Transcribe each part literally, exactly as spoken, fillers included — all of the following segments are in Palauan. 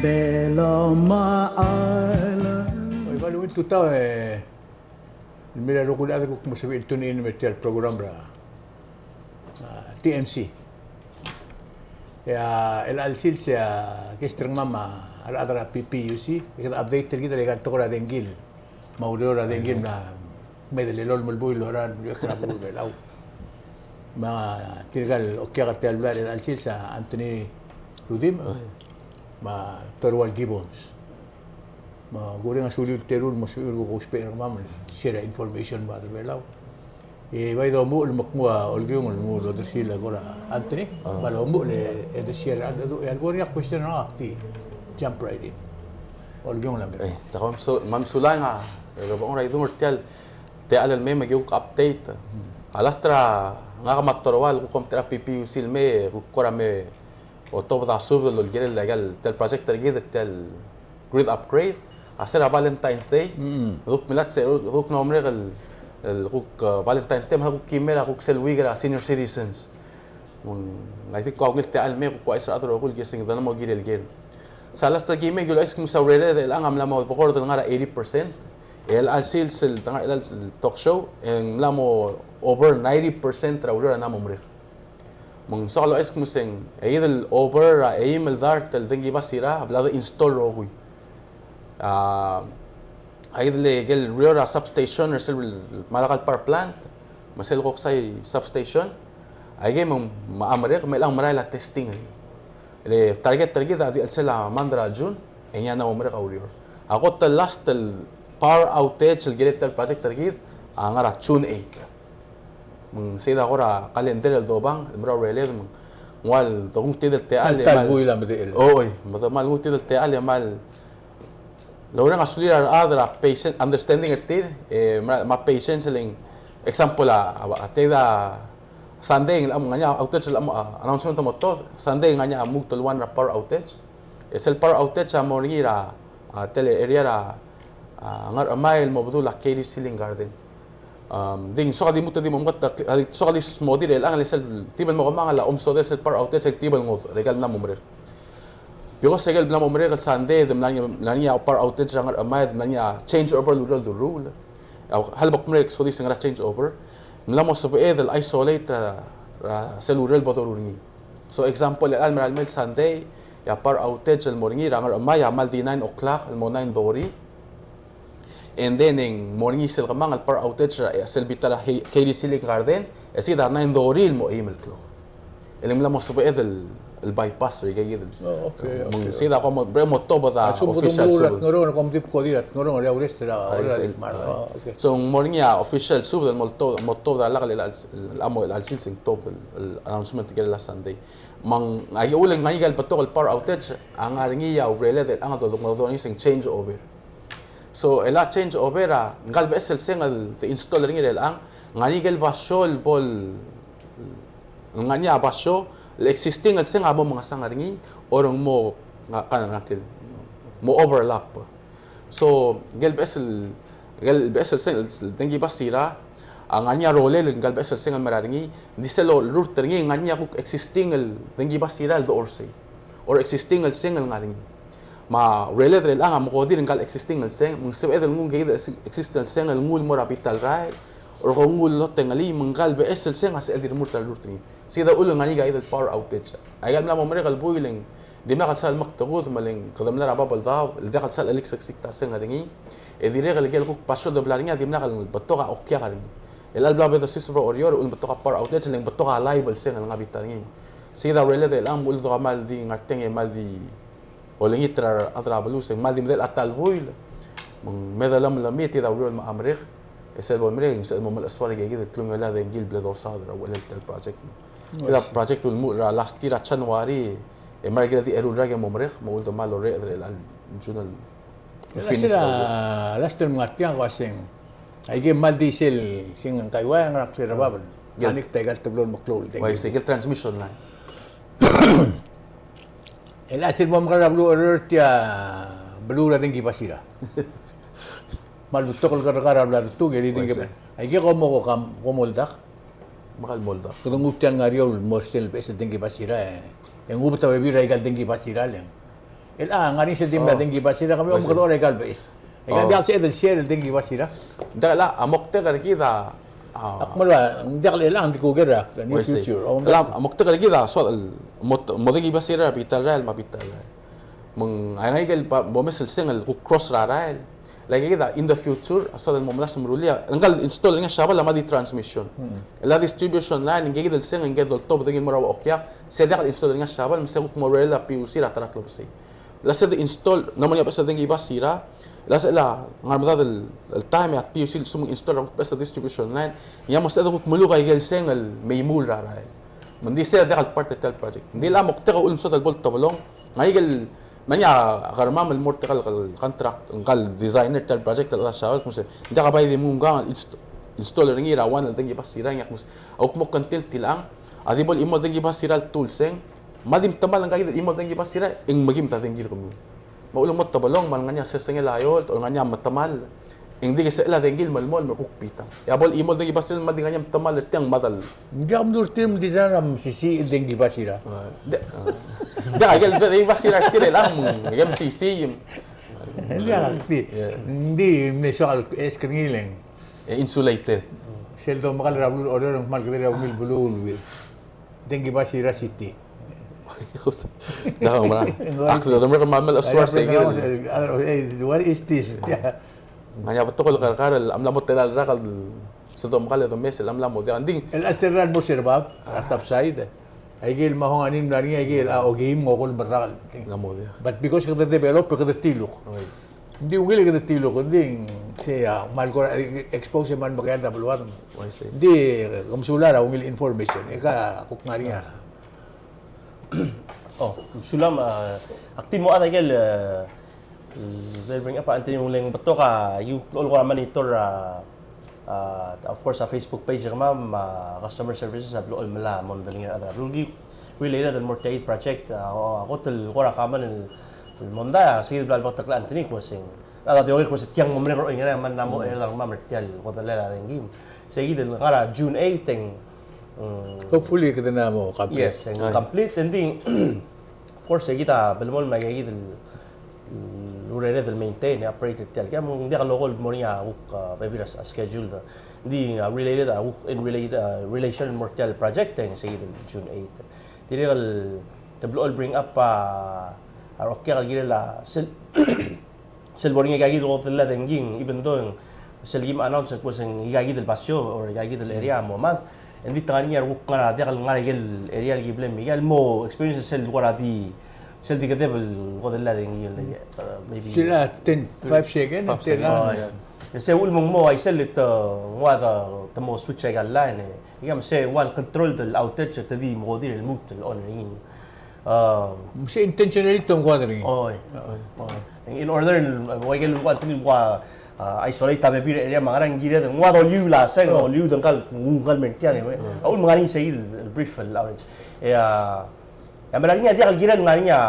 Beloma Island. Oi, me a lungil tutau e, el mei er a rokui el chad el kuk mo sebechir el tune in er tia el program er a, a, T M C. E a, el chelecha el sils e a guest er kemam a rechad er a P P U C, e kede update er kid er aika el tekoi er a dengki el, me a ureor er a dengki el mla kmeed el elolem el buil el lorael el meliuekl er a beluu er a Belau. Me tirka el okiak er tia el blai er chelecha el sils a Anthony Rudimch, me a Torual Gibbons. Me kureng a suliu el teru el mo sebechir el kuk ousbech er kemam el share a information me a rechad er a Belau. E bai domuchel me ak nguu a Olkiung el nguu el odersii el kora Anthony, me a lomuchel e de share a, e a lebo er ngii a question er ngak ak di jump right in. Olkiung el mei. E, te kau me a su-, me a mesulang a, e, Rebechong er a Idung er tia el techall el mei me aki kuk update. A last er a ngak me a Torual el kuk omtechei er a P P U C el mei, e kuk kora me otobed a subed el kirel aika el tia el project er kid, tia el grid upgrade, a se er a Valentine's Day. Mm. Kuk mle se, kuk mla mo merek el, el kuk, e, Valentine's Day, me a kuk kimer a kuk sel week er a senior citizens. Me ng, I think kuk ungil techall el mei, kuk ouchais er a rechad el rokui el kmo se ng di mla mo kirel ker. Se a last er a kimei, ki ouchais el kmo se a urerel er chelechang a mla mo bekord el ngar er a eighty percent. E chelecha el sils el, el talk show, e ng mla mo over ninety percent er a ureor a mla mo merek. Me ng soak el ouchais el kmo se ng, e kid el over er a eim el dart el dengki basira a bla de install el rokui. A, a kid el, aike el ureor er a substation er sel Malakal power plant, me sel Koksai substation, aike me ng, me a merek, me chelechang merael a testing er ngii. Le target er kid a di chelsel a month er a June, e ngii a mla mo merek a ureor. A kot el last el power outage el kirel tia el project er kid a ngar er a June eight. Me ng sei a kora calendar el dobang el mera el urerel, me ng ua le de kuk nguu tia el techall, el ta el buil a medechel. Oi, me de kmal nguu tia el techall e kmal, le ureng a sulir a rechad er a patient, understanding er tir, e, me a, me a patience, le ng example a, a, a tia el Sunday ng, ng ngar er ngii a outage el, a, announcement el mo tobed, Sunday ng ngar er ngii a lmuut el one er a power outage. E sel power outage a mo er ngii er a, a, tia el area er a, a, Ngerchemai el mo bedul a Katie Schilling Garden. Am, di ng soak a di lmuut e di mo meketeket, a di soak a di smodir er chelechang, le sel tibel mo kemanget el omesodel sel power outage e ng tibel ngodech er aika el mla mo merek. Because aike el mla mo merek el Sunday, e de mla er ngii, mla er ngii a power outage er a Ngerchemai, e de mla er ngii a change over el ureor el deruul. A, helebek merek, so di se ng ngar er a change over. Mla mo sebeched el isolate er a, er a sel ureor el bo doruul er ngii. So example, e a mera el mei el Sunday, e a power outage el mo er ngii er a Ngerchemai a kmal di nine o'clock el mo nine thirty. And then e ng mo er ngii sel kemanget el power outage er a, e, sel bita er a He-, Katie Schilling Garden, e sei a nine thirty el mo eim el klok. E le ng mla mo sebeched el, el bypass er aike kid el. Oh, okay, okay. Me ng sei a ko mo, bre mo tobed a official subed. Kom di kodir a Ngorongoro er a rest er a, ah, yes, el, ah, okay. So ng mo er ngii a official subed el mo to-, mo tobed a lak el, el, el, el, el sils e ng tobed el, el announcement er a Sunday. Me ng, aike el ngar er ngii a betok el power outage a ngar er ngii a urerel er chelechang a dodu-, dodu-, dodu-, change over. So, el a change over a, ngka el beches el seng el de install er ngii er chelechang, ng ngar er ngii aike el basio el bo el, ng ngar er ngii a basio, el existing el seng a mo mengesang er ngii, or ng mo, nga, ka, nga, kel, mo overlap. So, ngke el beches el, ngke el beches el seng el dengki basira, a, ng ngar er ngii a rolel ngka el beches el seng el mera er ngii, di sel lorurt er ngii, ng ngar er ngii a kuk existing el dengki basira el dechor sei. Or existing el seng el ngar er ngii. Me a urerel er chelechang a mekodir ngka el existing el seng, me ng sebeched el nguu ngke el existing el seng el nguu el mo er a bita el rael, or ko nguu el lotengelii, me ngka el beches el seng a sebechel di remurt a lorurt er ngii. Sei a uchul e ng ngar er ngii aike el power outage. Aike el mla mo merek el buil e ng dimlak el sal mektekudem, me le ng kede mla er a bab el daob, el diak el sal chelik seksikta seng er ngii. E dirrek el ikel kuk basio el de bla er ngii a dimlak el betok a okiak er ngii. El chelecha el bla bo desiseb er a Oreor, uchul me ng betok a power outage, le ng betok a live el seng el ngar er a bita er ngii. Sei a urerel er chelechang me uchul e de kmal di ngar tiang e kmal di olengit er a rechad er a beluu, se ng kmal di medechel a ta el buil. Me ng medelemolem e tia a ureor me a merek. E sel bo merek, e ng sebeched el mo melechesuar aike kid el klungiolel a dengki el bla dosaod er a uchelel tia el project. Tia el project a ulemuchel er a last year er a January, e mera el kirel di eru el rak e mo merek, me uchul me de kmal orreched er chelecha el June el finish. Last year, last year me ng ngar tiang ko a seng. Aike kmal di sel, seng ngkaiuai a ngar er a klou er a bab el. Connect aika el teblo el meklou el dengki. Uaisei, aike el transmission line. E le sel bo mekera er a beluu er tia beluu er a dengki basira. Me a lebetok el kerrekar a bla lebetok, e di dengki. Uaisei. Aike ko mo ko kam, ko mo oldak. Me kmal mo oldak. Kede nguu tiang a uriul el mo er sel beches el dengki basira, e. E nguu a bebil er aika el dengki basira, le. El a ngar er ngii sel di mla dengki bas er a, kemiu a omekedechor er aika el beches. Aika el diak el sebeched el share el dengki bas er a. Ng diak el a, a moktek er kid a, a, ak mle, ng diak el a, ng di kuker er a near future. El a, a moktek er kid a soad el mo, mo dengki bas er a bita el rael me a bita el rael. Me ng, a, ngike el bo, bo mes el seng el kuk cross er a rael. Like kid a, in the future, a soad el mo melasem e meruul a, ngka el install er ngii a Siabal a mle di transmission. El a distribution line, ngike kid el seng, ngike el doltobed er ngii el mo er a Okiak, se diak el install er ngii a Siabal, me se kuk mo er a P U C er a ta er a klebesei. El a se de install, ng mo er ngii a beches el dengki bas er a, el a se el a ngar er a medad el, el taem e a P U C a lsekum ng install er a kuk beches el distribution line, ng mo sebeched el kuk meluk aike el seng el mei muul er a rael. Me ng di se diak el part er tia el project. Ng di el a moktek a ulemesodel bo el tebelong, ngike el, me ng ngar er ngii a kermam el mo er tia el contract, ngka el designer er tia el project el a Siabal, me se, ng diak a bai di mungkang el inst-, install er ngii er a one el dengki bas er a, ng diak, me se, a kuk mo kngtil tilechang, a di bo el chimo el dengki bas er a el two el seng, me a di metemall ngka kid el chimo el dengki bas er a, e ng mekiis a dengki er kemiu. Me a ulemes mo tebelong, me a lengar er ngii a sesengel a eolt, o lengar er ngii a metemall, e ng di ke sebechel a dengki el melemolem el kuk bitang. E a bo el chimo el dengki bas er a, me a di ngar er ngii a metemall er tiang me a dal. Ng diak mdu er tir el design er a mesisiich el dengki bas er a. Ng diak, ng diak, aike el dengki bas er a tir el a, ng diak mesisiich. Ng diak, ng di, ng di mle soak el ask er ngii el ng. E insulated. Sel domekall er a beluu er a Oreor, ng kmal kede er a ungil beluu el dengki bas er a city. Ng diak, ng mera. Ak sel domekall me a mle suar se kid. Eh, what is this? Ng ngar er ngii a betok el kerrekar el a mla mo tela el rak el sel domekall e domes el a mla mo diak. Ng di el a sel rak el mo serbab er a top side. Aike el me a hong a ngii el mla er ngii, aike el a okeim ng okol el merrak el. Mla mo diak. But because kede develop, kede tiluk. Oi. Ng di ungil e kede tiluk, ng di sei a kmal kora expose e kmal mekeald a beluad. Oi, sei. Ng di ke mesulang er a ungil information. E ke kuk ngar er ngii a. Oh, mesulang, a, ak di mo chad aike el, e, el bring up a Anthony, ng uleng betok a, you, ol kora monitor a, a, of course, a Facebook page er kemam, a, customer services a blo el mla mondai er ngii er a rechad er a beluu el ki related el mo er tia el project, a, o, a kot el kora common el, el mondai, a, sei el bla el betok el Anthony, ko se ng. A, di oker ko se tiang mo merek er oingerang, me ng mo er a rengmam er tia el kodellel a dengki. Sei kid el ngar er a June eight e ng, mm, hopefully kede na mo complete. Yes, e ng complete, and then, of course, e kid a belemolem me aike kid el, el urered el maintain, e operate er tia el, ke ng diak el lokol mo er ngii a kuk, a, bebil er a schedule. Ng di, a, related, a, kuk in relate, a, relation el mo er tia el project, e ng sei kid el June eight. Dirrek el, te blo el bring up a, a, Okiak el kirel a sel, sel bo er ngii aika kid el kodellel a dengki, even though sel kim announce el kmo se ng aika kid el basio or aika kid el area a mo mad. Ng di te ngar er ngii a rekuk ngar er a diak el ngar er aike el area el ki blam, aika el mo experience sel kora di, sel di kedeb el kodellel a dengki, like, uh, maybe. Sel a ten, five second, five ten seconds, ah, yeah. E se uchul me ng mo, a isel te ngua de, te mo switch aika el line, e. Aika me se one controlled el outage, te di mo kodir el mute el on er ngii. Um, se intentionally te ngua er ngii. Oi. Oi. In order, uh, ua ikel ua, ua, uh, isolate a bebil er a area me a ngerang, ng kired el ngua doliu el seng, oh, doliu de ngkal, ngkal mer tiang, e. Mm. A uchul me ng ngar er ngii sei el brief el outage. E a, e a mera er ngii a diak el kirel ngar er ngii a,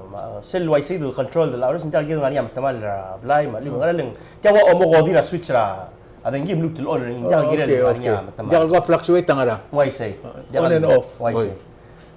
uh, sel uaisei el control el outage, ng diak el kirel ngar er ngii a metemall er a blai, me a lechub, mm, ngerang, tia ua omokodir a switch er a a dengki el mute el on er ngii, ng diak el kirel ngar er ngii a metemall. Diak el ko fluctuate a ngerang. Uaisei. On and off. Uaisei.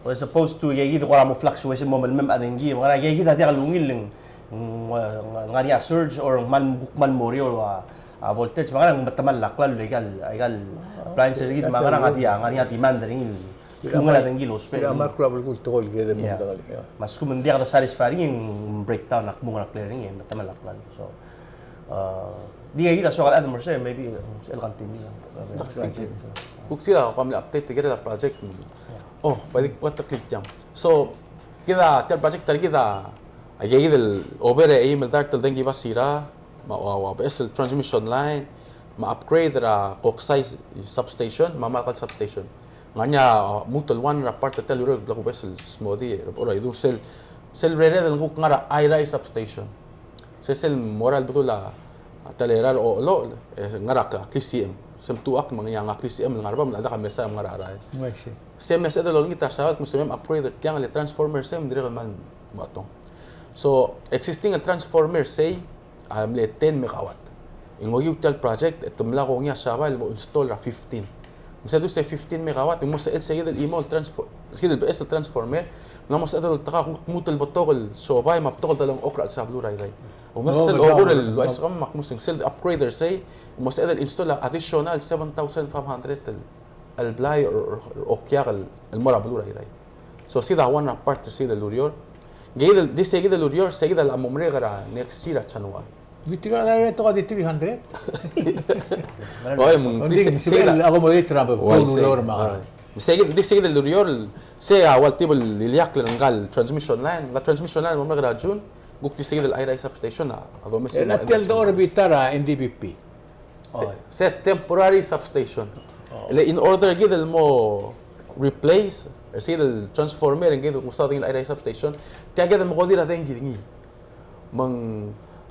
As opposed to aika kid a kora mo fluctuation, mo melemem a dengki, me a ngerang, aika kid a diak el ungil el ng, ng, ng ngar er ngii a surge or ng kmal, kmal mo er eou a, a voltage, me a ngerang, ng metemall a klalo aika el, aika el appliance er kid, me a ngerang, a di, a ngar er ngii a demand er ngii. Kung a dengki el ousbech. Kira mal klou a belkul tekoi el kede mondai, yeah. Me a lsekum ng diak de satisfy er ngii, ng breakdown a kmung er a klalo er ngii, metemall a klalo. So, uh, di aika kid a soak el add mo er sei, maybe, uh, el continue. Kuk sei a, ko mle update er a project. Yeah. Oh, bai di kuk ta el clip tiang. So, kid a, tia el project er kid a, aika kid el ober e eim el dart el dengki basira, me a, ua, ua, beches el transmission line, me a upgrade er a Koksai substation, me a Malkal substation. Ng ngar er ngii a, uh, lmuut el one er a part er tia el ureor el bla kubeches el smodii, er a Oreor, sel, sel urered el kuk ngar er a Airai substation. Se sel mo er a lebedul a, a, tia el Airai er a Ochelochel, e, ngar er a K-, Klisiichem. Se mtuchakl me ng ngar er a Klisiichem el ngar er a bab, me a lechad e ng mesa el ngar er a Airai. I see. Se mesa el olengit a Siabal, me se mei upgrade er tiang, le transformer sei, me dirrek el kmal mo chetong. So, existing el transformer sei, a mle ten megawatt. E ng okiu tia el project, e te mla kongei a Siabal el mo install er a fifteen. Me sel dul sei fifteen megawatt, e ng mo sebechel sei kid el chimo el transfor-, sei kid el beches el transformer, ng mo sebechel el tekoi el kuk lmuut el betok el siobai me a betok el delengchokl er a chelsel a beluu er a Irrai. Ng mo sebechel el okur el uaisei me ak mo sebechel sel upgrade er sei, ng mo sebechel el install a additional seven thousand five hundred el, el blai er, er, er a okiak el, el mo er a beluu er a Irrai. So, sei kid a one er a part er sei kid el ureor. Ng di sei kid el ureor, sei kid a mo merek er a next year er a January. Di tirka el, e, tekoi di three hundred? Oi, me ng di sei kid a accommodate er a, uai, sei kid, di sei kid el ureor, sei a ua le tibel ileakl er ngka el transmission line, ngka el transmission line a mo merek er a June, kuk di sei kid el Airai substation a, a domes. E a tia el dechor er a bita er a N D P P. Se, se temporary substation. Oh. Le in order kid el mo replace, er sei kid el transformer, e ng kid el kuk soad er ngii el Airai substation, tia kid el mekodir a dengki er ngii. Me ng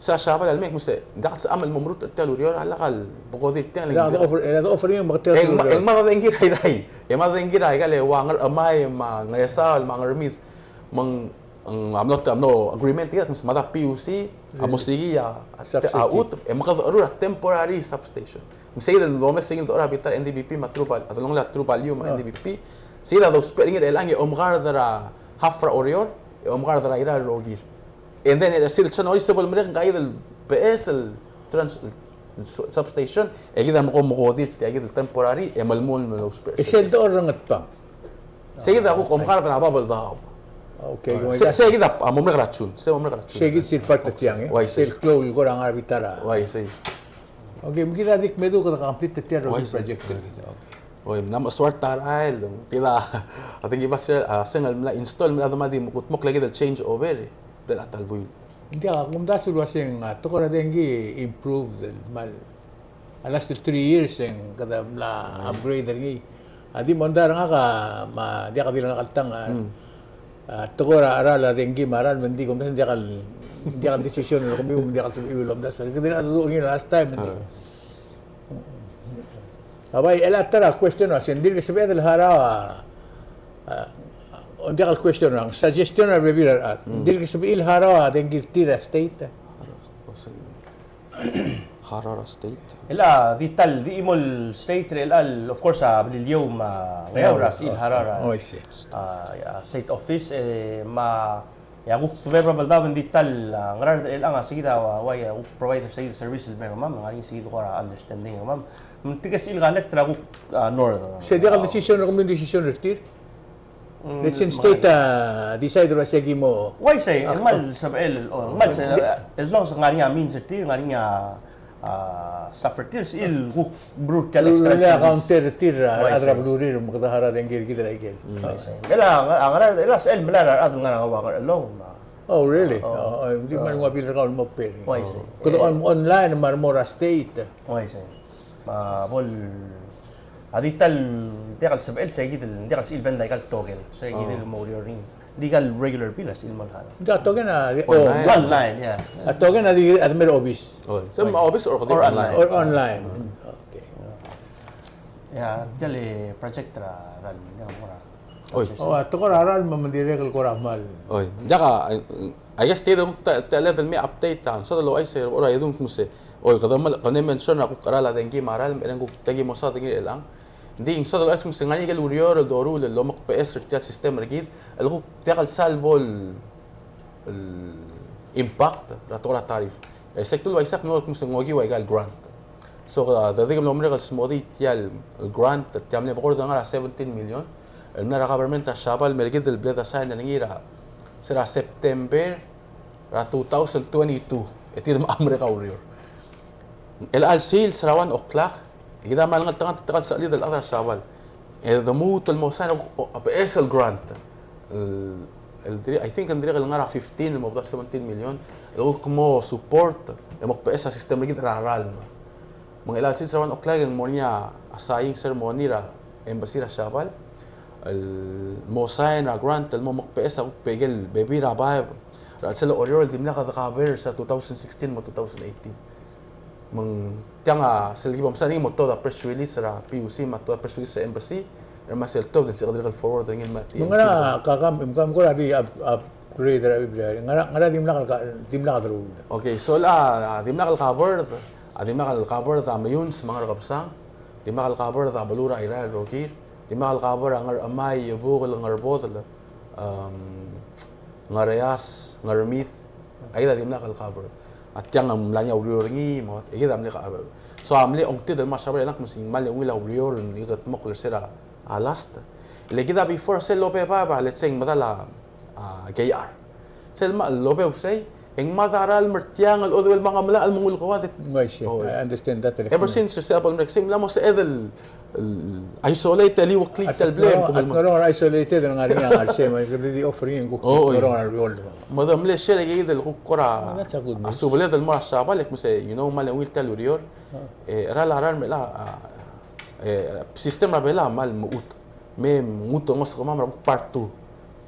se a Siabal a lmei el kmo se, ng diak el sebecham el mo merutech er tia el ureor, a lak el mekodir tiang. Ng diak el offer, e ng diak el offer er ngii el mekodir er tia el ureor. E ng mad a dengki er a Airai. E mad a dengki er a ikal ua Ngerchemai, me a Ngesaol, me a Ngermid. Me ng ng, a mlo, a mlo agreement er kid, me se mada P U C a mo siik a, a, a ut, e mekedecherur a temporary substation. Me sei kid el domes sei kid el dechor er a bita er a N D P P me a True Val-, a delongelel a True Value me a N D P P. Sei kid a dousbech er ngii er chelechang e omekard er a half er a Oreor, e omekard er a Irrai el rokir. And then, e, sel January se bo lemerek ngka kid el beches el trans-, el su-, substation, e kid a mo ko-, mekodir tia kid el temporary, e melemolem el ousbech. E sel dechor er a Ngetbang? Sei kid a kuk omekard er a bab el daob. Okay, se, sei kid a mo merek er a June, se mo merek er a June. Sei kid sel part er tiang, e? Uaisei. Sel klou el kora ngar er a bita er a. Uaisei. Okay, me kid a di kmedu kede complete tia el project er kid. Okay. Oi, me ng mla mesuar ta er a el, kid a, a dengki bus er a, a, seng el mla install, mla dema di mo kudmokl a kid el change over, e, del a ta el buil. Ng diak, a kumdasu el uaseng, a, tekoi er a dengki improved, el kmal, a last three years e ng kede mla upgrade er ngii. A di mondai er ngak a, me a diak di lengai el tang, a, a, tekoi er a cheral a dengki me a ralm, me ng di kumdasu, ng diak el, ng diak el decision er kemiu, me ng diak el sebechemiu el omdasu. Kede di a dedu er ngii last time, me ng di. A bai, el a ta er a question a, se ng dirk sebeched el harau a, a, ng diak el question a, suggestion a rebebil er a, ng dirk sebechir el harau a dengki er tir er a state. Harau er a state. El a di ta el di chimo el state er chelechang, of course, a Beliliou me a Ngeaur a sebechir el harau er a, a, a state office, e, me a E a kuk dmeu er a Babeldaob e ng di ta el, a, Ngaraard er chelechang a sei kid a ua, ua, a kuk provide er sei kid el service el mei er kemam, ng ngar er ngii sei kid el kora understanding er kemam. Me tirke el sebechir el connect er a kuk, a, north. Se diak el decision er kemiu, decision er tir? Mm, decision state a decide er a sei kid mo. Uaisei, e ng kmal sebechel, o, ng kmal se, as long as ng ngar er ngii a means er tir, ng ngar er ngii a a, suffer tir, se el kuk meruul tia el extra service. Counter tir a, a rechad er a belurir, me kede harau a dengki er kid er a ikel. Mm. Uaisei. El a, a Ngaraard, el a sel melai er a rechad el ngar er a Ngerchelong. Oh, really? Oh, oh, di kmal ua bil er kau el mo pay. Uaisei. Kede on, online, me a re mo er a state. Uaisei. Me a bo el, a di ta el, diak el sebechel, se kid el, diak el sebechel el venda aika el token. Se kid el mo oureor er ngii. Di aika el regular bill a sel mo el harau. Di a token a, o, online. Online, yeah. A token a di, a di mei er a obis. Oh, se mo obis or online. Or online. Mm. Okay. Yeah, tia el project er a ralm, yeah, mo er a. Oi. Oh, a tekoi er a ralm me ng dirrek el kora kmal. Oi, diak a, I guess te, te, te, le del mei update a, so de lo uaisei, or a edung kmo se. Oi, kede mle, kede mention a kuk cheral a dengki me a ralm, e ng kuk tia ki mo soad er ngii er chelechang. Ng di ng soad el uaisei me se ng ngar er ngii ikel ureor el doruul el omekbeches er tia el system er kid, el kuk diak el sal bo el, el impact er a tekoi er a tariff. E se kid el uaisei ak mlo kmo se ng okiu aika el grant. So, a, te dirk mlo merek el smodii tia el grant, tia mle bekord el ngar er a seventeen million, el mla er a government er a Siabal el mei er kid el bled a sign er ngii er a, se er a September, er a two thousand twenty-two, e tir me a merek a ureor. Chelecha el sils er a one o'clock, e kid a kmal ngeltengat er tirka el sechelid el chad er a Siabal. E de lmuut el mo sign a, o, a beches el grant. El, el dirrek, I think ng dirrek el ngar er a fifteen, el mo bedul a seventeen million. El kuk mo support, el mo kbeches a system er kid er a ralm. Me ng chelecha el sils er a one o'clock e ng mo er ngii a signing ceremony er a embassy er a Siabal. El mo sign a grant el mo mekbeches a kuk bekel bebil er a baeb er a chelsel a Oreor el dimlak de cover er sel two thousand sixteen me a two thousand eighteen. Me ng tiang a sel ki bo msa er ngii mo tuobed a press release er a P U C me a tuobed a press release er a embassy. Er a sel tuobed e ng sebeched el forward er ngii el me a T M C. Me ng ngar er a, ka, ka, ka, ka kora di up, upgrade er a, ngar er a, ngar er a dimlak, dimlak deruul. Okay, so a dimlak el cover, a dimlak el cover a Meyuns me a Ngerkebesang. Dimlak el cover a beluu er a Irrai el rokir. Dimlak el cover a Ngerchemai, Iebukel, Ngerbodel, um, Ngereas, Ngermid. Aikid a dimlak el cover. A tiang a mla er ngii a ureor er ngii, me a, aikid a mle cover. So a mle ongtid el mo er a Siabal e ng kmo se ng kmal ungil a ureor el kedmokl er se er a last. Le kid a before sel loba e ba, let's say, ng medal a, a, K R. Sel ma, loba e usei, e ng mad a ralm er tiang el odeuel me a Ngemelachel me ng ulekoi a de. I see. Oh, I understand that. Ever since, er se a bo el merek sei, ng mla mo sebeched el, el isolate el iueklii tia el blame. At Ngerong, at Ngerong a isolated el ngar er ngii a ngar sei, me kede di offering e ng kuk, oh, Ngerong a reol. Me de mle share e kid el kuk kora, oh, that's a good news. A subeled el mo er a Siabal, e kmo se, you know, me ng kmal ungil tia el ureor. Ah. E, cheral a ralm er a, a, e, system er a Belau a kmal mechut. Me mechut el ngosukemam er a kuk part two.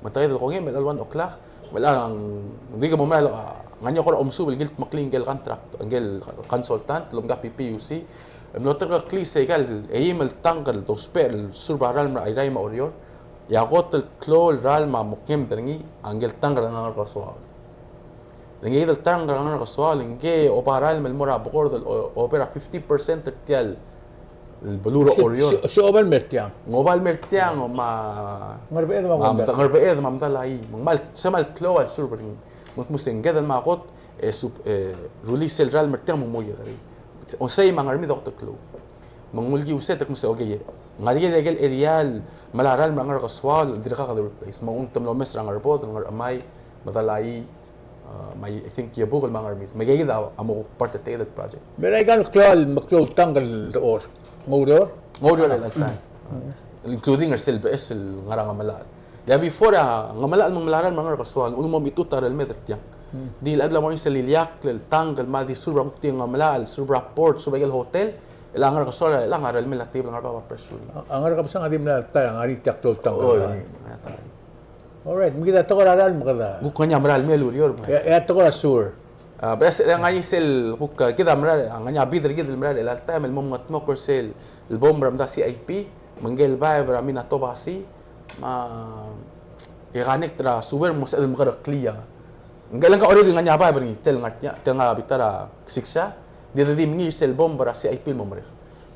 Me tia kid el kongei, me chelecha el one o'clock, me chelecha ng di ke mo merael, a, ngar er ngii a kora omesubel el kildmeklii ngike el contract, ngike el consultant el omeka P P U C. E mlo terkeklii se aika el eim el tank el dousbech el serve er a ralm er a Irrai me a Oreor. E a kot el klou el ralm a mo kngem er ngii a ngike el tank er a Ngerkesoaol. Le ngii el tank er a Ngerkesoaol, ngii a oba ralm el mo er a bekord el o-, oba er a fifty percent er tia el beluu er a Oreor. Se, se, se oba el mer tiang. Ng oba el mer tiang, o ma, Ngerbeched me a, ma Ngerbeched. Ngerbeched me a Medalaii. Me ng kmal, se kmal klou a serve er ngii. Me ng kmo se ng kede el mo kot, e, sub-, e, rullii sel ralm er tiang me ng mo er ngii. Ong sei me a Ngermid a kot el klou. Me ng ulekiu se te kmo se, okay, e, ngar er ngii a ikel area el mla er a ralm er a Ngerkesoaol, dirkak de replace. Me ng ungil te mlo mes er a Ngerbodel, Ngerchemai, Medalaii, a, me a, I think Iebukel me a Ngermid. Me aikakid a mo kuk part er tia el project. Me aika el klou el meklou el tank el dechor, ng oureor? Ng oureor el alta. Including er sel beches el ngar er a Ngemelachel. Le a before a Ngemelachel me ng mla er a ralm er a Ngerkesoaol, ng mo mechitechut a ralm er tiang. Di le a bla mo er ngii sel ileakl el tank el mla di serve er a kuk di Ngemelachel, serve er a port, serve er a ikel hotel, e a Ngerkesoaol a ngar er a ralm el a tebel ngar er a bab a pressure. A, a Ngerkebesang a di mla er a ta, ngar er ngii tia el klou el tank. Oh, yeah. All right, me kid a tekoi er a ralm me kede. Kuk ngar er ngii a merael el mei el ureor. E a, e a tekoi er a sewer. A, beches el ngar er ngii sel kuk, a, kid a merael, a, ngar er ngii a bid er kid el merael er chelecha el taem el mo mengetmokl er sel, el bomb er a mla C I P, me ngike el baeb er a Minatoba Sea, me a, e connect er a sewer me sebeched el mekereklii a. Ngike el ngka already ngar er ngii a baeb er ngii, tia el ngar, tia el ngar er a bita er a Ksiksha, di de di mengiil sel bomb er a C I P el mo merek.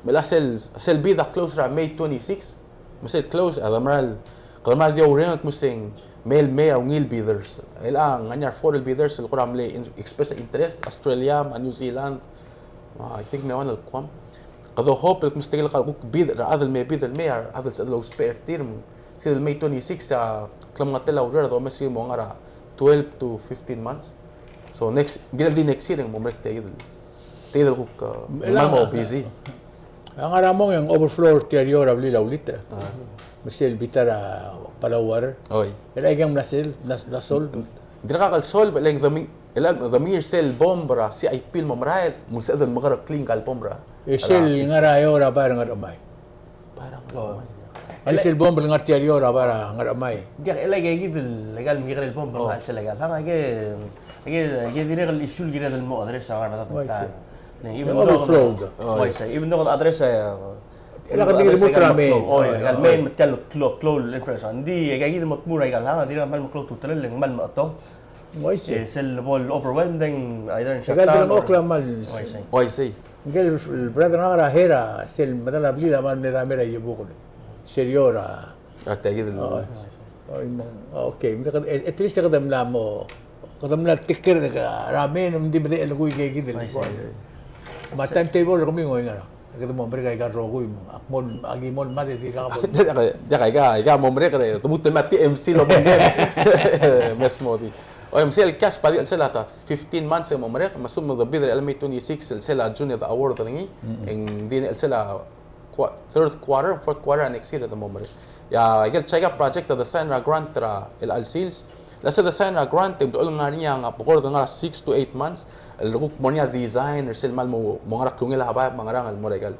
Me a sel, sel bid a close er a May twenty-six, me sel close, a, de merael, kede merael di oureng el kmo se ng mei el mei a ungil bidders. E a ngar er ngii a four el bidders el kora mle in-, express interest, Australia, me a New Zealand, me a, I think me a one el Guam. Kede hope el kmo se tirke el kuk bid, er a chad el me bid el mei, a rechad el sebeched el ousbech er tir, me sel May twenty-six, a, klemengetel a ureor a domes er ngii el mo ngar er a twelve to fifteen months. So next, kirel di next year e ng mo merek tia kid el, tia kid el kuk, a, me ng mo busy. A ngar er a mong e ng overflow er tia el ureor a blil a Ulite. A. Me sel bita er a Palau Water. Oi. E le aike ng mla sel, mla, mla solve. Dirkak el solve, e le ng de meng-, e le ng de mengiil sel bomb er a C I P el mo merael, me ng sebeched el mekereklii ngka el bomb er a. E sel ngar er a eou er a bai er a Ngerchemai. Bai er a Ngerchemai. Oh. Aisei el bomb el ngar tia el eou er a bai er a Ngerchemai. Diak, e le aike kid el, aike el mekekerei el bomb el ngar er sel aike el hang, aike, aike, aike dirrek el issue el kired el mo address a ngar er a data. Oh, I see. Even though, overflowed. Oh, I see. Even though address a, e le kede di mo tramei. Oh, aike el main me tia el klou, klou el infrastructure. Ng di aike kid el mo tmuu er aike el hang, dirrek el kmal meklou a ultutelel, e ng kmal mechetong. Oh, I see. E sel bo el overwhelm, then either in shutdown or. Oh, I see. Oh, I see. Ngike el brother er ngak er a Hera, sel medal a blil a kmal mle dam er a Iebukel. Sel eou er a. A tia kid el. Oh, oh, okay. Me kede, at least kede mla mo, kede mla take care er a mei, me ng di medechel el kuk aike kid el. I see. Me a timetable er kemiu ng oingarang? Kede mo merek aika el rokui me ak mo, aki mo mad e dirkak bo. Diak, diak, aika, aika mo merek er, te mo tmuu el mei a T M C el obengkem. Mes mo di. Oi, me sel cash pa di el sel a ta fifteen months e mo merek, me a lsekum e de bid er a May twenty-six, el sel a June e de award er ngii, e ng di el sel a qua-, third quarter, fourth quarter a next year e de mo merek. E aike el JICA project a de sign er a grant er a chelecha el sils. Le sel de sign er a grant, e ng di el ngar er ngii a bekord el ngar er a six to eight months, el kuk mo er ngii a design, er sel kmal mo, mo ngar er a klungel a baeb, me a ngerang el mo er aike el.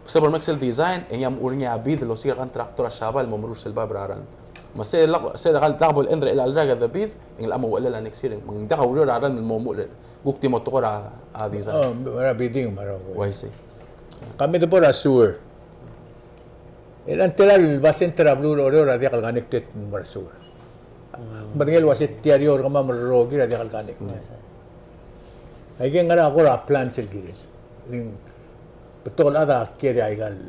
Se bo el merek sel design, e ngii a mo er ngii a bid el osiik er a contractor er a Siabal el mo meruul sel baeb er a ralm. Me sel, sel diak bo el end er a chelecha el rak e de bid, e ng locha mo uchelel a next year, me ng diak a ureor er a ralm el mo muchel. Kuk di mo tekoi er a, a design. Oh, me a bidding me a. Oh, I see. Kemiu de bo er a sewer. E ng tela el basent er a beluu er a Oreor a diak el connected el mo er a sewer. Me ng di el uase tia el eou er kemam el rokir a diak el connect. Aike ng ngar er a kora plan sel kirel. Ng betok el chad a kiei er aika el.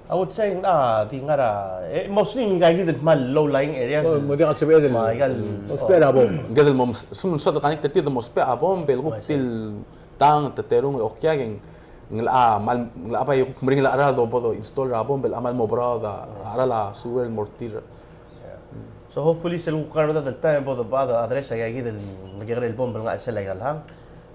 I would say, a, di ngar er a, e, mostly ngika kid el kmal low-lying areas. Oh, mo diak el sebeched el, me aika el, mo sebeched er a bom. Ngike el mo, se mo soad el connect er tir el mo sebechel a bom, be el kuk tia el tang, te terung, okiak, e ng locha mal, ng locha bai kuk meringel a cheral el bo do install er a bom, be locha mal mo broad a, a cheral a sewer el mo er tir. Yeah. So hopefully sel kuk ngar er a medad el taem e bo de, bo de address aika kid el mekekerei el bom el ngar er a chelsel aika el hang.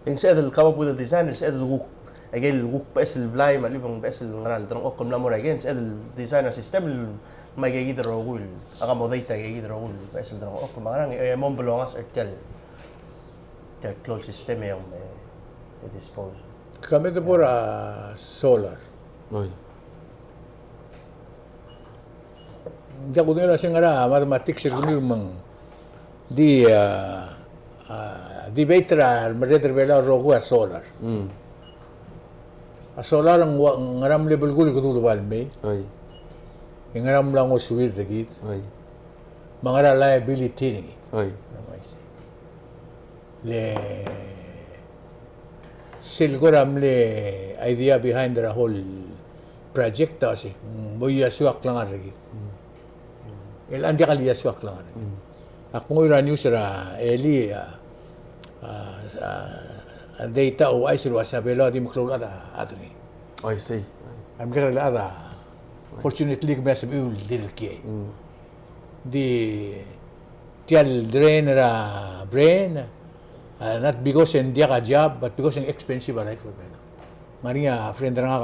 E ng sebeched el come up with a design, el sebeched el kuk, aike el kuk beches el blai, me a lechub e ng beches el ngerang el delengchokl el mla mo er aike, ng sebeched el design a system el me aike kid el rokui el accommodate aike kid el rokui el beches el delengchokl, me a ngerang, e, e mo belongas er tia el, tia el klou el system e, e, e dispose. Ka me de bo er a solar. Oi. Ng diak kudengei el uasei ngera mathematics er kemiu me ng di, a, a, debate er a remerreder er Belau el rokui a solar. Mm. A solar ng ua, ngera mle belkul el kdu el bai el mei. Oi. E ngera mla ngosuir er kid. Oi. Me ngera liability er ngii. Oi. Le sel kora mle idea behind the whole project a se, mm, bo iaseu a klengar er kid. Mm. El ng diak el iaseu a klengar er kid. Mm. Ak nguu er a news er a elii a, a, a, a data a ouchais el uasei a Belau a di meklou el chad a chad er ngii. Oh, I see. A mekekerei el chad a, fortunately, kemiu a sebechiu el dirk kiei. Mm. Di tia el drain er a brain, a, not because e ng diak a job, but because e ng expensive a life er a Belau. Ng ngar er ngii a friend er ngak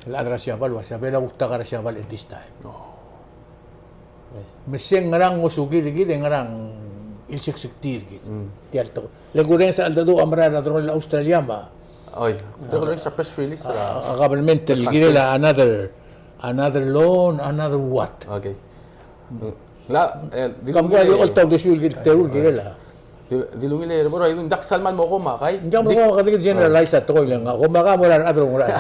el chad er a Siabal, el uasei a Belau a kuk taka er a Siabal at this time. Oh. Me se ng ngerang ngosukir er kid, e ng ngerang ilseksek er tir er kid. Mm. Tia el tekoi. Le kurrenges a cheldecheduch a merael er a delongelel a Australia me a. Oi, te kurrenges a press release er a, a, a government el kirel a another, another loan, another what. Okay. La, e, di, kom ungil, kua di oltaut e siul kid, teru el kirel a. Di, di ungil e, bo er a idung, diak sal mal mo komakai. Diak mo komakai, di generalize a tekoi el ngar. Komakai a mo er a rechad el ngar.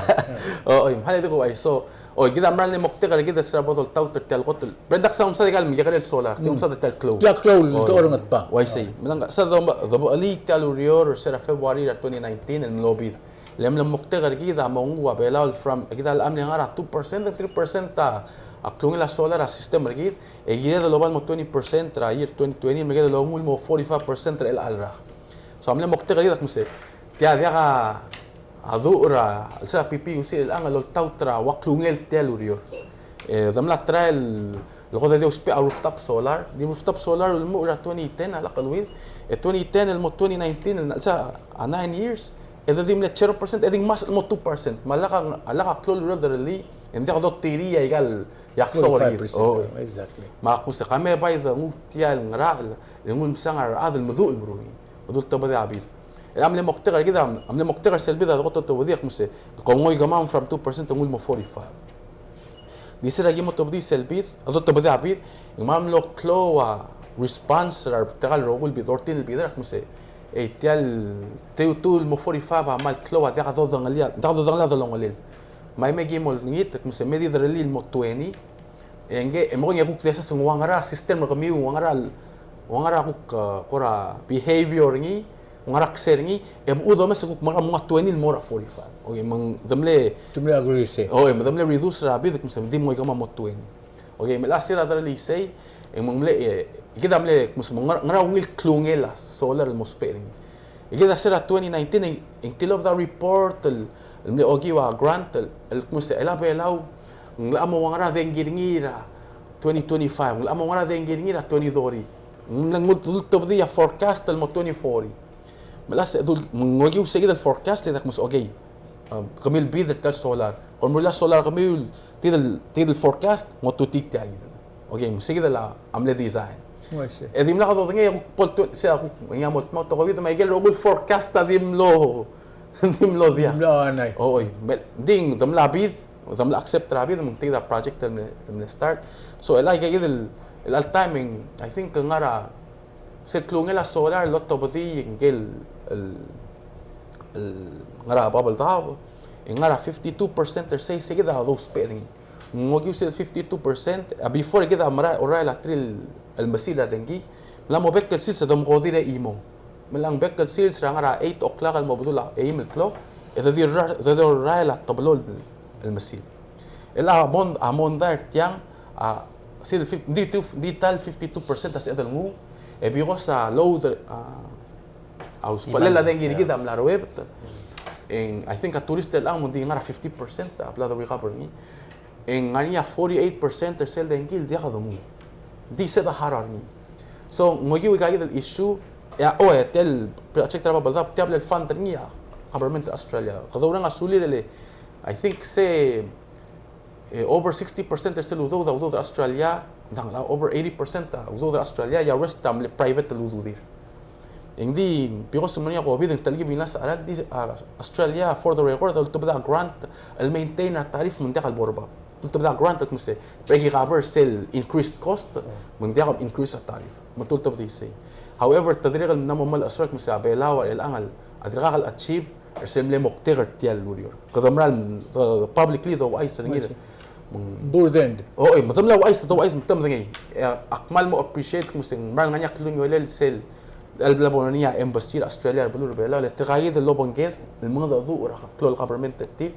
O, oi, me a le di ko uaisei. Oi, kid a mera el mle moktek er kid er se er a bo doltaut er tia el kot el. Bre, diak sal omsad aika el mekekerei el solar, di omsad er tia el klou. Tia el klou el, oi, te orrenges a. Uaisei. Me ng sal dobe, dobechelii tia el ureor er se er a February er a twenty nineteen el mlo bid. Le mle moktek er kid a mo nguu a Belau el from, kid a mle ngar er a two percent, three percent a, a klungel a solar a system er kid, e kired el oba el mo twenty percent er a year twenty twenty, me kede longuu el mo forty-five percent er chelecha el rak. So a mle moktek er kid a kmo se, tia diak a, a duch er a, el se er a PPUC er chelechang el oltaut er a ua klungel tia el ureor. E, de mla try el, el kede di ousbech a rooftop solar, di rooftop solar el muchel er a twenty ten a lak el uid, e twenty ten el mo twenty nineteen, el se er a nine years, e de di mle zero percent, e di ngmasech el mo two percent. Me a lak a, a lak a klou el ureor el derellii, e ng diak dotirii aika el iaksou er kid. Forty-five percent, oh, exactly. Me a kmo se ka me bai de nguu tia el ngerachel, e nguu el msang a rechad el meduch el meruul er ngii. Meduch el tobedii a bid. E a mle moktek er kid a, a mle moktek er sel bid a de kot el tobedii a kmo se, kom ngoi kemam from two percent e nguu el mo forty-five. Di se er a ki mo tobedii sel bid, a de tobedii a bid, e ng mla mlo klou a response er a rebetok el rokui el bid, thirteen el bid er a kmo se, e tia el, te utuu el mo forty-five a kmal klou a diak dodengelii a, diak dodengelii a delongelel. Me a me ki mo olengit, kmo se me di derellii el mo twenty, e ngke, e mo kuk di assess ng ua ngera a system er kemiu, ua ngera, ua ngera kuk, e, kora behavior er ngii, ua ngera a ksei er ngii, e bo domes e kuk mera el mo ua twenty el mo er a forty-five. Okay, me ng de mle. Te mle agree er sei. Oh, e me de mle reduce er a bid, kmo se me di mo ngoi kemam mo twenty. Okay, me a se er a derellii sei, e me ng mle, e, kid a mle, kmo se me ngera, ngera ungil klungel a solar el mo ousbech er ngii. E kid a se er a twenty nineteen, e ng, e ng tilobed a report el, el mle okiu a grant el, el kmo se, el a Belau, ng locha mo ua ngera dengki er ngii er a twenty twenty-five, ng locha mo ua ngera dengki er ngii er a twenty thirty. Ng mle nguu el tobedii a forecast el mo twenty forty. Me a se, dul, me ng okiu se kid el forecast, e ng kmo se, okay, um, kemiu el bid er tia el solar. Kom meruul a solar kemiu, tia el, tia el forecast, ng otutii tia kid. Okay, me se kid a mle design. Oh, I see. E dimlak dodengei, e kuk bo el twenty, se a kuk, ngii a mo el dmak a tekoi, me aike el rokui el forecast a di mlo, di mlo diak. Di mlo anai. Oi, me, di ng, de mla bid, de mla accept er a bid, me ng tia kid a project el mle, el mle start. So, el aike kid el, el all time, I think, ngar er a, sel klungel a solar el otobedii ngike el, el, el ngar er a Babeldaob, e ngar er a fifty-two percent er sei, se kid a dousbech er ngii. Ng okiu sel fifty-two percent, a before e kid a mera, orael a terir el mesil er a dengki, mla mo bek el sils e domekodir e chimong. Me ng bek el sils er a ngar er a eight o'clock el mo bedul a eim el klok, e de di orrael, de di orrael a teblo el, el mesil. El a mond-, a mondai er tiang, a, sel fif-, ng di tu, ng di ta el fifty-two percent a sebeched el nguu, e because a load, a, a usbechel a dengki er kid a mla ruebet. E ng, I think a tourist el ang mo ng di ngar er a fifty percent a bla de recover er ngii. E ng ngar er ngii a forty-eight percent er sel dengki el diak de mong. Di se de harau er ngii. So, ng okiu ika kid el issue, e a, o, e, tia el project er a Babeldaob, tia el fund er ngii a government er a Australia. Kede oureng a sulir el, I think se, e, over sixty percent er sel udoud a udoud er a Australia, ng di ng, over eighty percent a udoud er a Australia, e a rest a mle private el ududir. E ng di, because ng mla er ngii a COVID, e ng telkib el ngasech a ralm, di, a, Australia, for the record, a ultebedii a grant el maintain a tariff me ng diak el bo er bab. Ultebedii a grant el kmo se, bek el cover sel increased cost, me ng diak el increase a tariff. Me te ultebedii sei. However, te dirrek el mla mo melechesuar el kmo se a Belau er chelechang a dirkak el achieve er sel mle moktek er tia el ureor. Kede mera el, the, the publicly the ouchais er ngii. Burdened. O, e, me te mla ouchais, te ouchais, me te medengei. E, ak kmal mo appreciate el kmo se ng mera el ngar er ngii a klungiolel sel, el bla bo er ngii a embassy er a Australia er a beluu er a Belau, le tirka kid el obengked el mengedecheduch er a klou el government er tir.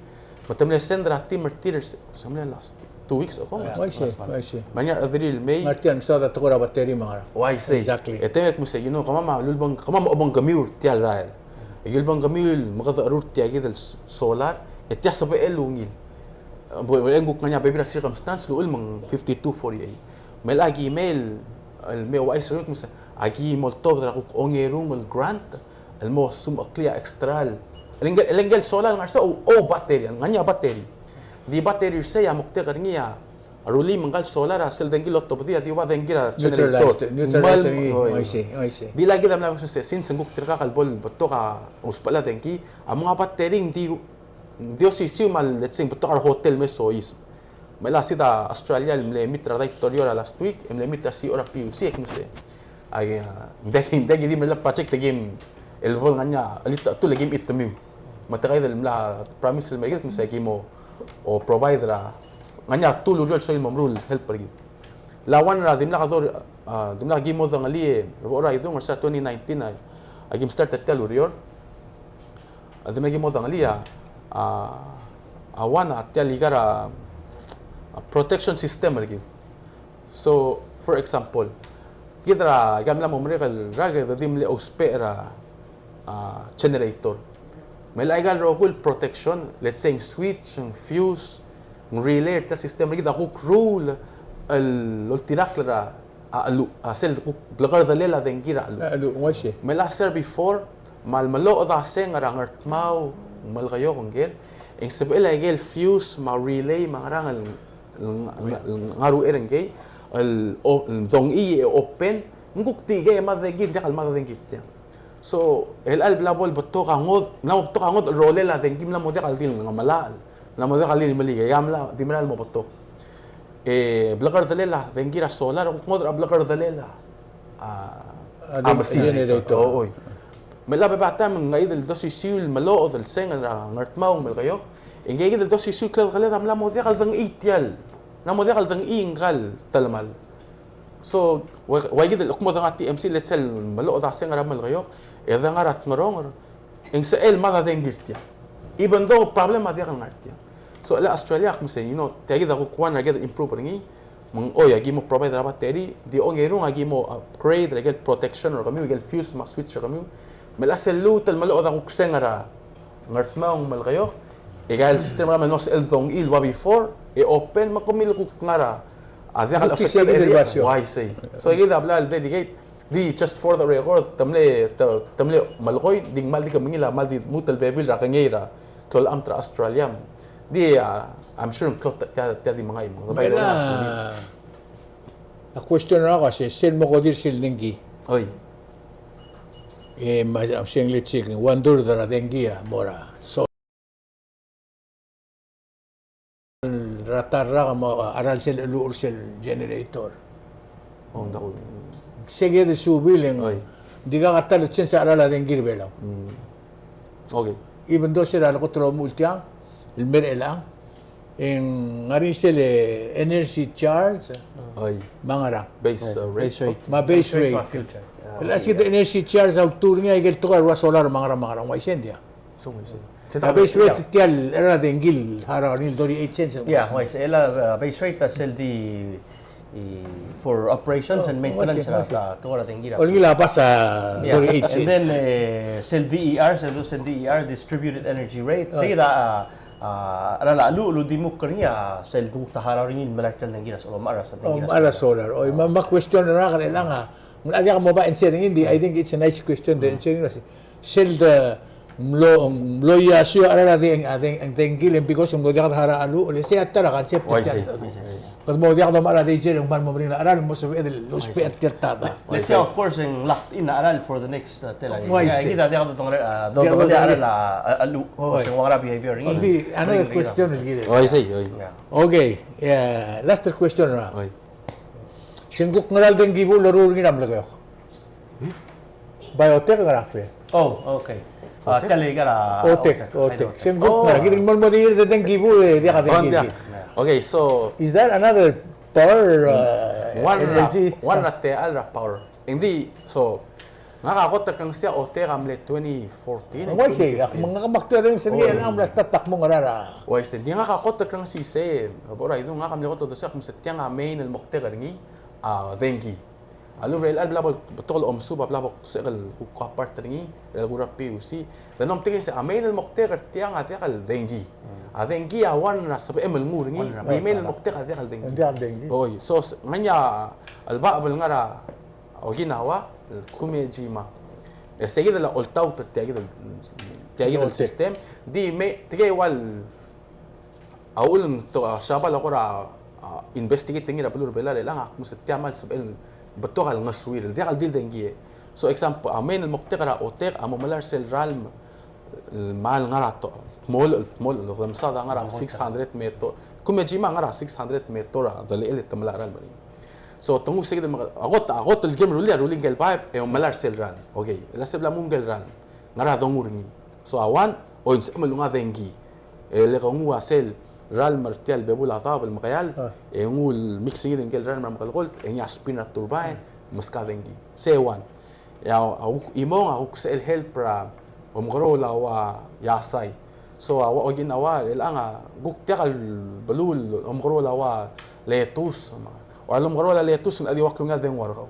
Me te mle send er a team er tir, se, se mle last two weeks ago. Uaisei, uaisei. Me ng ngar er a chederir el mei. Ngar tia el msa a tekoi er a battery me a ngerang. Uaisei. Exactly. E te mei el kmo se, you know, kemam a lulebeng, kemam a obengkemiu er tia el rael. E ulebengkemiu el mekedecherur tia kid el s-, solar, e tia sebechel el ungil. E bo, e ng kuk ngar er ngii a bebil er a circumstance el uchul me ng fifty-two forty-eight. Me a ki mei el, el mei ouchais er ngii el kmo se, aki mo oltobed er a kuk ongerung el grant, el mo sumecheklii a extra el. El ngike, el ngike el solar el ngar er sei a, o, o battery, el ngar er ngii a battery. Di battery er sei a moktek er ngii a rullii me ngka el solar a sel dengki el otobedii a di ua dengki er a generator. Neutralize, neutralize. Oi. I see, I see. Di lak kid a mla mesa se, since ng kuk tirkak el bo el betok a usbechel a dengki, a menga battery ng di, di osisiu me a, let's say, betok a rehotel me soiseb. Me a last a Australia el mle meet er a daitorio er a last week, e mle meet er a CEO er a PUC, e kmo se, a, ng diak, ng diak di mla project e kim, el bo el ngar er ngii a, el ta, tool e kim itemiu. Me tirka kid el mla promise el mei er kid, kmo se kim o, o provide er a, ngar er ngii a tool el ureor el soal el mo meruul el help er kid. La one er a dimlak a dor, a, dimlak kim mo dengelii, e, bo er a idung er sel twenty nineteen, a, a kim start er tia el ureor. A dimlak kim mo dengelii a, a, a one a tia el ika er a, a protection system er kid. So, for example, kid er a, ika mla mo merek el rak e de di mle ousbech er a, a, generator. Me a ika el rokui el protection, let's say, ng switch, ng fuse, ng relay, er tia el system er kid a kuk rule el oltirakl er a, a cheluch, a sel kuk blekerdelel a dengki er a cheluch. A cheluch, uaisei. Me a sel before, me a le meloched a seng er a Ngardmau, Melekeok ngike el, e ng sebechel a ikel fuse me a relay me a ngerang el, el, el ngar er ngii, el o-, el dongchii e open, ng kuk di ikei e mad a dengki, diak el mad a dengki er tiang. So, el chelecha el bla bo el betok a ngodech, mla mo betok a ngodech el rolel a dengki, mla mo diak el di el ngemelachel, mla mo diak el di el meliik, e a mla di merael el mo betok. E blekerdelel a dengki er a solar, kuk ngodech er a blekerdelel a, a, a dengki, mesin. Generator. O, oi. Me a lechub e a taem e ng ngar er ngii el dosisiu el meloched el seng er a Ngardmau, Melekeok, e ngii kid el dosisiu el kledekeled a mla mo diak el dengchii tia el, mla mo diak el dengchii ngka el telemall. So, ua, ua kid el kmo dengar a TMC, let's say, el meloched a seng er a Melekeok, e dengar er a Tngeronger, e ng sebechel el mad a dengki er tiang. Even though problem a diak el ngar tiang. So, el Australia, kmo se, you know, tia kid a kuk one er a kid el improve er ngii, me ng, oi, aki mo provide er a battery, di ongerung aki mo upgrade er a ikel protection er kemiu, ikel fuse me a switch er kemiu. Me a sel lluut el meloched a kuk seng er a Ngardmau, Melekeok, e ika el system er kemam el mo sebechel el dongchii el ua before, e open, me kemiu el kuk ngar er a, a diak el affected area. Uaisei. So, kid a bla el dedicate, di just for the record, te mle, te, te mle melekoi, di ng kmal di kemengiil a kmal di lmuut el bebil er a kengei er a klou el amt er a Australia. Di, a, I'm sure ng klou tia, tia di mengai me. Me a, a question er a kuk se, sel mo kodir sel dengki. Oi. E, me a, a, sel let's say, one third er a dengki a mo er a so-, er a ta el rak me a cheral sel cheluch er sel generator. O, ng diak. Se kid a suub el ng, oi, di kuk a ta el change a cheral a dengki er a Belau. Mm. Okay. Even though se er a lekot el omuchel tiang, el mei er chelechang, e ng ngar er ngii sel, e, energy charge, oi, me a ngerang. Base, uh, rate. Base rate. Me a base rate. Base rate. Okay. El a se kid a energy charge a ultuil er ngii a ikel tekoi er a solar me a ngerang, me a ngerang, uaisei ng diak? So, uaisei. A base rate er tia el, er a dengki el harau er ngii el thirty-eight cents. Yeah, uaisei, el, uh, base rate a sel di, i, for operations and maintenance er a, a, kora dengki er a. Olengit a bas a thirty-eight cents. And then, eh, sel D E R, sel, sel D E R, distributed energy rate. Sei kid a, a, a, er a, a, lu, lu di mo er ngii a sel di kuk ta harau er ngii el melai er tia el dengki er a solar, me a solar. Oi, me a, me a question er a, er a, ng diak mo ba answer er ngii, di, I think it's a nice question, the answer er ngii. Sel de mlo, mlo iasu a cheral a deng-, a deng-, dengki el because ng mlo diak de harau a lu, le sei a ta er a concept. Kede mo diak de mo er a danger e ng kmal mo meringel a cheral el mo sebeched el ousbech er tia el ta. Let's say, of course, ng locked in a cheral for the next, uh, tel a. Kid a diak de dongel, uh, dongel a cheral a, a lu, se ng ua ngera behavior. Another question el kirel. Oi, sei, oi. Okay, yeah, last question er a. Oi. Se ng kuk ngera el dengki bul el loruul er ngii er a Melekeok? Biotech ngera kle? Oh, okay. Ah, OTEC? Tia el ikal a OTEC, OTEC. Se ng kuk ngera, kid el mo di er a dengki bul e diak a dengki. Okay, so is there another power, uh, energy? One er a techall er a power. Ng di, so, ngak a kot el kerengesii a OTEC a mle twenty fourteen, uaisei, twenty fifteen. Ngak a mak tereng sel ngii el mla start el kmo ngera er a. Uaisei, ng di ngak a kot el kerengesii sei, bo er a idung ngak a mle kot el dosii a kmo se tiang a main el moktek er ngii a dengki. A lebo er chelechang a bla bo betok el omesuub a bla bo sebechek el kuk cooperate er ngii, el kuk er a PUC. Le ng omtekingii se a main el moktek er tiang a diak el dengki. A dengki a one er a sebechem el nguu er ngii, di main el moktek a diak el dengki. Oi, so, ngii a, el bab el ngar er a Okinawa, el Kumejima. E sei kid a oltaut er tia kid el, tia kid el system. Di me, tirke el ua a uchul e ng to, a, Siabal a kora, a, investigate er ngii er a beluu er a Belau er chelechang a kmo se tia a kmal sebechel betok el ngesuir, diak el di el dengki. So example, a main el moktek er a OTEC a mo melai er sel ralm el kmal ngar er a to-, tmolech, tmolech, el kede mesaod a ngar er a six hundred meter. Kumejima a ngar er a six hundred meter a delechel e te melai a ralm er ngii. So te nguu sei kid el me-, a kot, a kot el kirem el rullii, a rullii ngike el baeb e melai er sel ralm. Okay, el a se bla mo ngike el ralm, ngar er a donguu er ngii. So a one, oi, ng sebechem el nguu a dengki. E le ke nguu a sel ralm er tia el bebul a daob el mekeald, e nguu el mix er ngii ngike el ralm er a mekelekolt, e ngii a spin er a turbine, meskau a dengki. Sei one. E a, a kuk chimong a kuk sebechel help er a omekeroul a ua iasai. So a ua Okinawa er chelechang a kuk diak el beluu el omekeroul a ua lettuce. Ua lomekeroul a lettuce ng di ua klungioll a dengua er kau.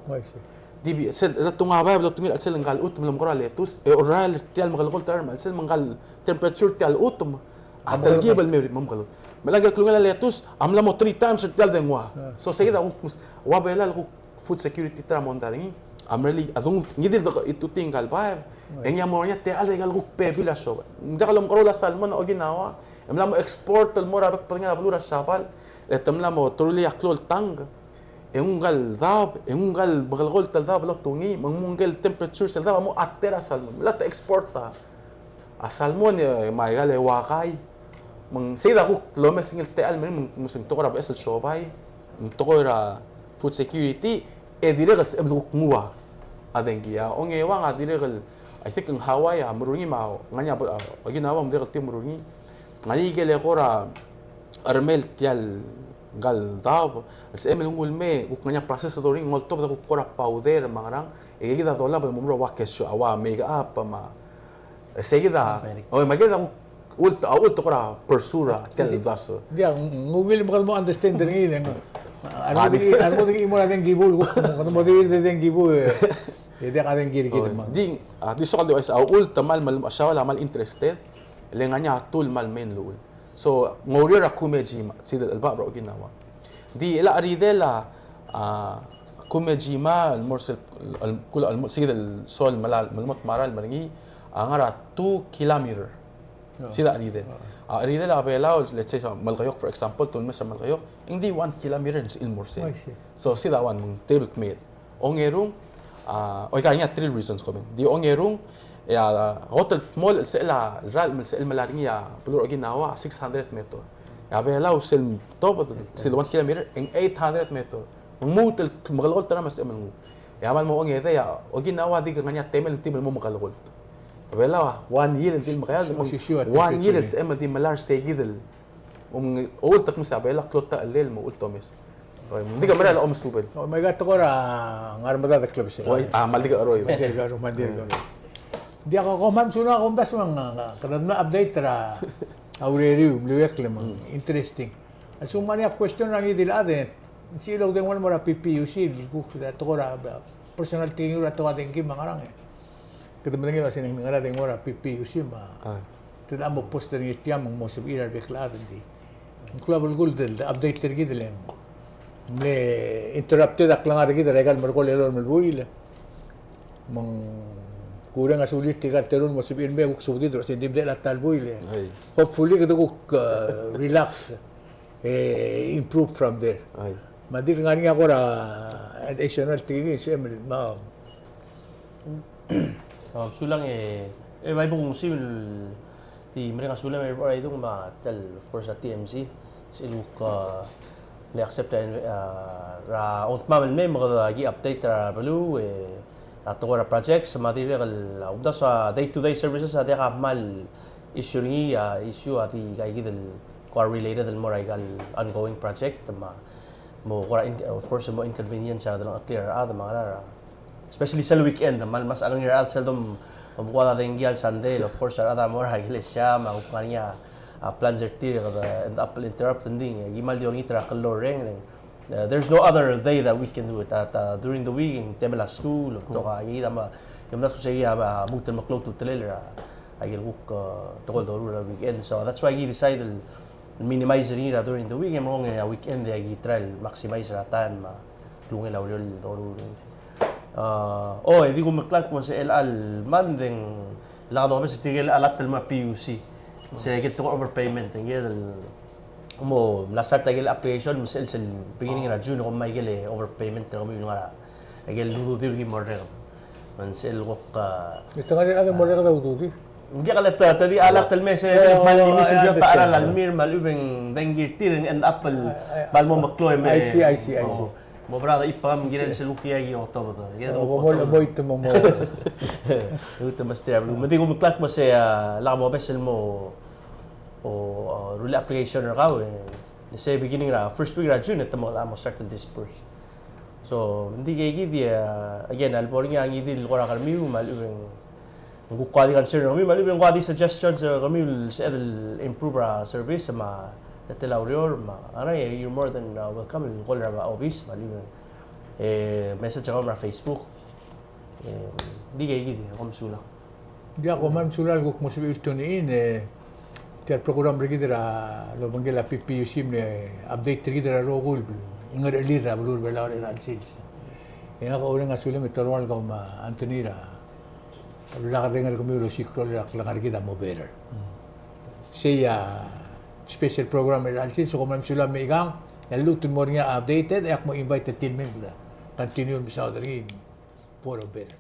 Di sel, le te nguu a baeb el otungii er a chelsel ngka el chutem el omekeroul a lettuce, e orael er tia el mekelekolt er a, me a chelsel me ngka el temperature er tia el chutem a telkib el me, me omekeroul. Me chelechang e a klungioll a lettuce a mla mo three times er tia el dengua. So sei kid a kuk, ua Belau el kuk food security er a mondai er ngii a mle, a dung, ngii di el deko itutii ngka el baeb, e ngii a mo er ngii a techall er aika el kuk bebil a siobai. Ng diak lomekeroul a salmon a Okinawa, e mla mo export el mo er a bek el bedengel a beluu er a Siabal, e te mla mo truly a klou el tank, e nguu ngka el daob, e nguu ngka el mekelekolt el daob el otungii, me ng mo ngike el temperature sel daob a mo ater a salmon. Me le te export a a salmon, e, me aika el walleye. Me ng sei kid a kuk lomes er ngii el techall el mei, me ng, me ng tekoi er a beches el siobai, me ng tekoi er a food security, e dirrek el sebechem el kuk nguu a dengki. A ongeuang a dirrek el, I think ng Hawaii a meruul er ngii me a, ngar er ngii a, a, Okinawa me ng dirrek el tir meruul er ngii. Ngar er ngii ikel eko er a chermel tia el ngka el daob, sebechem el nguu el mei, kuk ngar er ngii a process el doruul er ngii, ng oltobed a kuk kora powder me a ngerang, e kid a dolab el mo meruul a ua kesho, a ua make up, me a E sei kid a, oi, me kid a ult-, a ultekoi er a pursue er a tia el uldasu. Ng ungil me kede mo understand er ngii, e ng, a rengud e ng, a rengud e ng chimo er a dengki bul, kede mo di, di dengki bul, e, e diak a dengki er kid me. Di, a, di soak el di uaisei, a ultemall me a Siabal a kmal interested, le ngar er ngii a tool el kmal mei el uchul. So, ng oureor er a Kumejima, sei kid el chelebacheb er a Okinawa. Di, el a cheridel a, a, Kumejima, el mo er sel, el, kul-, el mo, sei kid el soal el melai, melemolem a ralm er ngii, a ngar er a two kilometer. Sei kid a cheridel. A cheridel a Belau, let's say, sa Melekeok, for example, te ulemes er a Melekeok, e ng di one kilometer el sebechir el mo er sei. So, sei kid a one, me ng tebel kmeed. Ongerung, a, oika, ngar er ngii a three reasons, comment. Di ongerung, e a, kot el dmolech el sel a, el ralm el sel melai er ngii a beluu er a Okinawa, six hundred meter. E a Belau sel tobed, sel one kilometer, e ng eight hundred meter. Me ng lmuut el mekelekolt er a ralm me sebechem el nguu. E a kmal mo ongedei a Okinawa a di ngar er ngii a temel el tib el mo mekelekolt. A Belau a one year el di el mekeald, one year el sebechem el di melai er sei kid el Ng, uchul te kmo se a Belau a klou a techellel me uchul te omes. Ng di ke mera el omesubel. O, me aika tekoi er a ngar er a medad el klebesei. Oi, a, kmal di ke cheroid. Kmal di ke cheroid. Diak, kom kmal mesulang, kom omdasu me ng, ng, kede mla update er a ureriu, mle uekl me ng interesting. A lsekum ng ngar er ngii a question er a ngii di el chad e, ng sel oudengua el mo er a P P U C, el kuk a tekoi er a, personal thing er a tekoi er a dengki me a ngerang e. Kede medengei el uasei ng ngar er a dengua er a P P U C me a. Te di mo post er ngii er tiang me ng mo sebechir a rebek el chad, ng di. Ng klou a belkul el update er kid el mle interrupted a klengar er kid er aika el merekong el elolem el buil. Me ng kureng a sulir tirka el terung el mo sebechir el mei e kuk subedid el uasei ng di mle chelecha el buil. Hopefully kede kuk, uh, relax, e improve from there. Me a dirk ngar er ngii a kora additional thing, se me a. Mesulang e, e bai bung sim el di mereng a sulem er a idung me a tel, of course, a T M C. Sel kuk, uh, le accept, uh, er a ongtemam el mei me kede ki update er a beluu, e, a tekoi er a projects, me a dirrek el, uh, omdasu a day to day services a diak a kmal issue er ngii, a issue a di aika kid el kora related el mo er aika el ongoing project, me a mo kora in-, of course, mo inconvenience er a delengcheklir a rechad me a ngerang. Especially sel weekend, me a lmasech a rengrir a rechad sel dom, dom kuk a dengki el Sunday, of course, a rechad a mo er a ikelesia, me a kuk ngar er ngii a, a plans er tir, kede end up interrupt, ng di, e, ki kmal di olengit er a klou el reng, reng. Uh, there's no other day that we can do it. At, uh, during the week, e ng temel a school, e ng betok a, e, di me, e, mla kuk sei a, a, lmuut el meklou a ultutelel er a, aike el kuk, uh, tekoi el doruul er a weekend. So that's why ki decide el minimize er ngii er a during the week, e merekong e a weekend e aki try el maximize er a time, a, klungel a ureor el doruul. A, o, e di kumeklak me se el chelecha el month e ng lak domesek tirke el chelecha el mo er a P U C. Se aike el tekoi er a overpayment, e ngii el mo mla start aike el application, me sel, sel beginning er a June, e kom me aike el overpayment er kemiu el ngar er a aike el ududir el ki mo er a reng. Me ng sel kuk, a, e te ngar er ngii a mo er a reng a ududir. Ng diak el te, te di a lak el mei se, e, kmal, o, mei se a, I understand. Te chad er a Lalmir me a lechub e ng dengki er tir e ng end up el, a, a, kmal mo meklou e mei. I see, I see, I see. O, mo brother, ipang kirel sel kuk aki otobed. O, mo, mo, mo, mo, mo. Uite mesterir a beluu. Me di kumeklak me se, a, lak mobes el mo, o, a, rullii a application er kau, e, se beginning er a first week er a June, e te mo, mo start el disperse. So, ng di aike kid, e, again, a lebo er ngii a ngii di el kora kermiu, me a lechub e ng ng kuk kora di concern er kemiu, me a lechub e ng kora di suggestions er kemiu el sebeched el improve er a service, me a teletelel a ureor, me a ngerang, e, you're more than, uh, welcome el call er a obis, me a lechub e, e, message er kemiu er a Facebook. E, di aike kid, kom mesulang. Diak, kom kmal mesulang el kuk mo sebechir el tune in, e, tia el program er kid er a lobengkel a P P U C me ng update er kid er a rokui el ngerechelir er a beluu er a Belau er chelecha el sils. E ngak a oureng a sulem e te rual kau me a Anthony er a lak dengei er kemiu el osiik a rolel a klengar er kid a mo better. Sei a special program er chelecha el sils, kom kmal mesulang me aikang, e a lluut el mo er ngii a updated, e ak mo invite er tir el mei me kede continue el mesaod er ngii for a better.